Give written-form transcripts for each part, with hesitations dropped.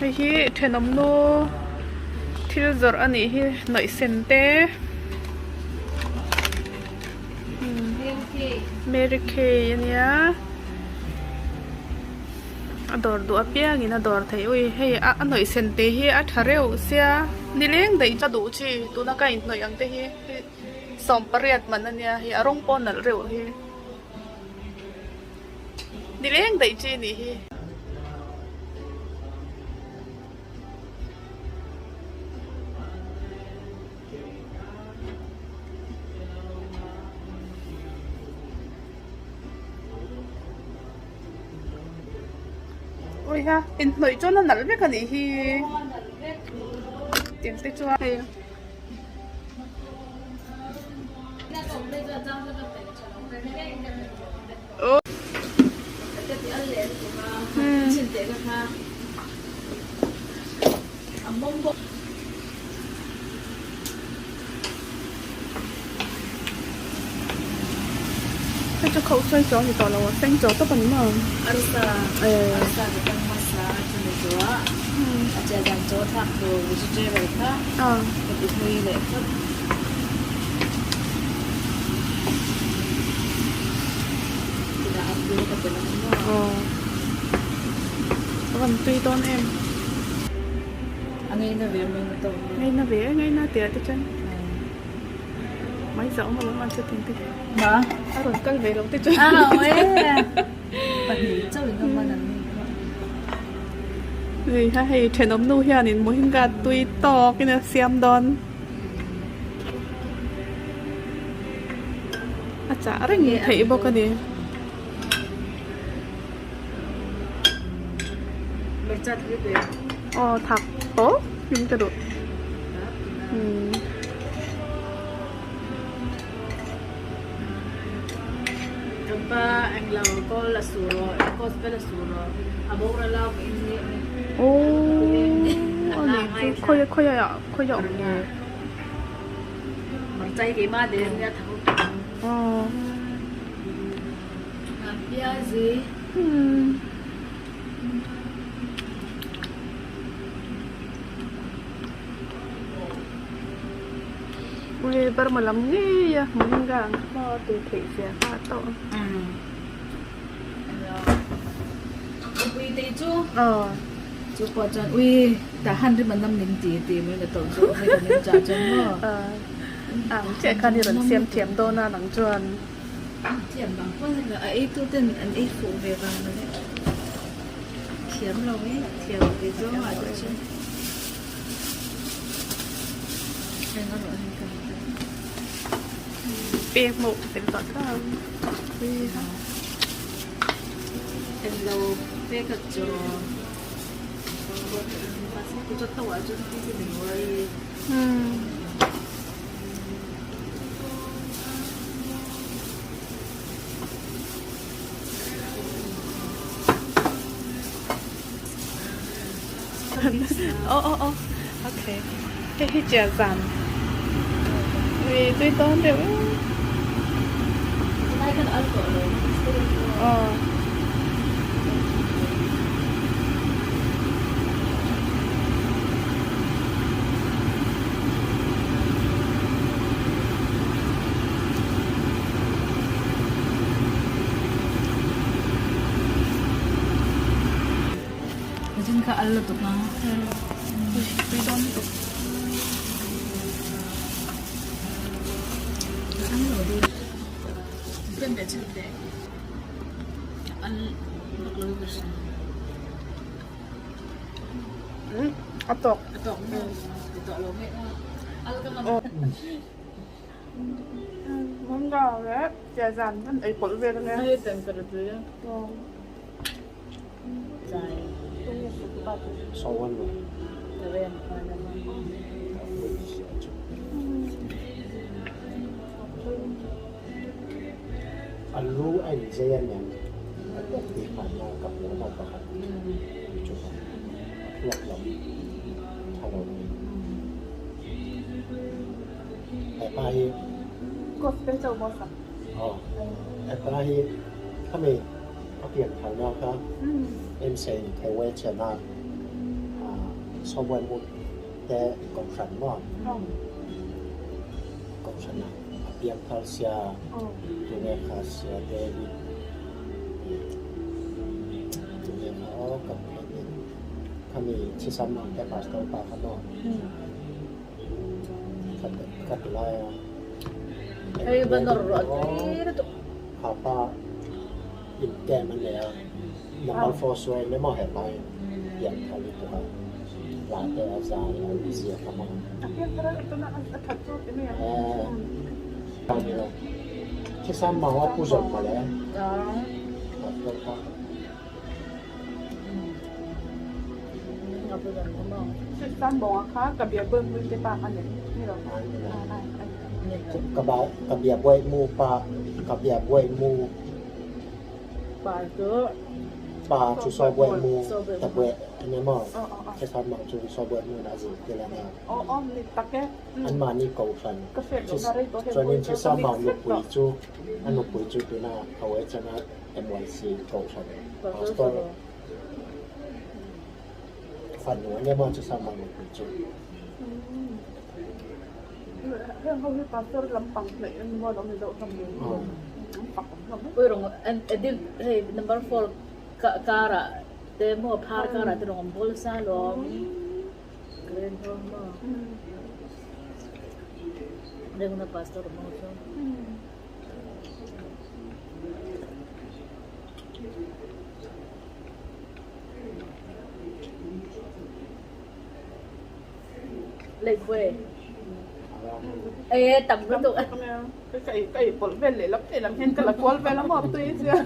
Hei hi thenawm nu thil zawrh a nih hi nawih sen te Mary Kay a nia a dawr duh apiangin a dawr theih ui hei a nawih sen te hi a tha reuh sia nileng daih ka duh chi tuna ka inhnawih ang te hi 18 man a nia hei a rawng pawh a nalh reuh hi. Ni reng daih chi nih hi. Awiha inhnawih chuan a nalh vek a nih hi. Tiang te chuan hei. Hei chu khauh sawi chaw a ni tawh lo a seng chaw tawp a ni maw? Arsa arsa ka tang hmasa chumi chu a a chiah dan chaw thlak tur vegetable kha ka ti hlui leh phawt. Chutah a tui ka ti lang maw? A van tui dawn em? A ngeina ve mai na tawk. Ngeina ve e ngeina tih ah te chuan. Mai zah awm alawm an chutin te. Ma? A rawn kal ve lo te chuan. Ah aw e. Pahnih chauh in awm an ni kha. Hei ha hei thenawm nu hianin mohinga tui tawk in a siam dawn. A chah reng theih bawk a ni. Aw thak tawp in ka duh. Aw khawi ah khawi ah awm nge. Aw. Ui Burma lam ngei a moringa ang kha maw tui theih zia kha a tawh ang chiah khan i rawn siam thiam dawn a nang chuan. Thiam vang pawn a a ei tu ten an ei fuh ve vang a nia. Thiam lo e, thiam ve zawng ah te chuan. Heng a rawh heng ka ni ta. Pe hmuh tel tawh ta. Eng lo pe ka chaw. Chu tawh ah chuan ti ti ni ruai. Aw aw aw okay hei hi chiah zan ui tui dawn deuh em aw. Zin kha al lutuk a. Tui dawn lutuk. An lo dun. Pen leh chin teh. Al vak lo ka hria. A tawk. A tawk maw? Ti tawh lo mai a. Al ka ngam. Manga leh chiah zan kan ei pawlh vel ange. Hei temperature a. A lu a inzei a niang a tawk tih hmanna ka hmu lo pakhat chu a thluak lam tha lo ni. Hepa hi aw hepa hi khami a pian tharna kha MCA in thei wheelchair na a. Sawbuai mu te kohhran maw? Kohhran ah a piang thar sia, tunge kha sia David tunge kha aw ka hmu leh nen khami chhisam ang te pastor pa kha maw? Ka ti lai a. Hei va nawr rawh tui lutuk. Kha pa in camp an nei a. Number 4 sawi mai maw hepa hi pian thar lutuk a hla te a zai a ziak a hmang A pian thar a tuna a that chu ti mai ang. Eeh ni lo Thisam mau a pu zawm mawle pastor kha. Thisam mau a kha ka bia buai mui te pa kha ni ni lo. Ka ba ka bia buai mu pa ka bia buai mu. Pa chu saw buai mu ta buai ane maw Thesar mang chu saw buai mu na zir tel ania an mahni kohhran chuanin Thesar mang nupui chu a nupui chu tuna Hawaichana MYC kohhran pastor fanu ania maw Thesar mang nupui chu. Hei number 4 karah te maw phar karah te rawng an bawl sa lawm Karen ho maw Rengna pastor awm ho chu. Lehkhuai e tam lutuk a. Ka ei ka ei pawlh vel lehlam lehlam hian ka la kual vel a maw tui sia.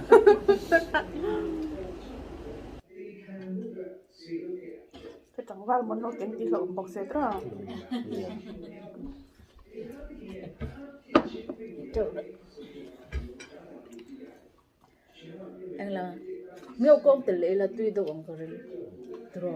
Ka tlangval mawn lo teng tih hlauh awm bawk se tawh a. Engla miau kawng tel leh ila tui deuh ang ka ring tiraw.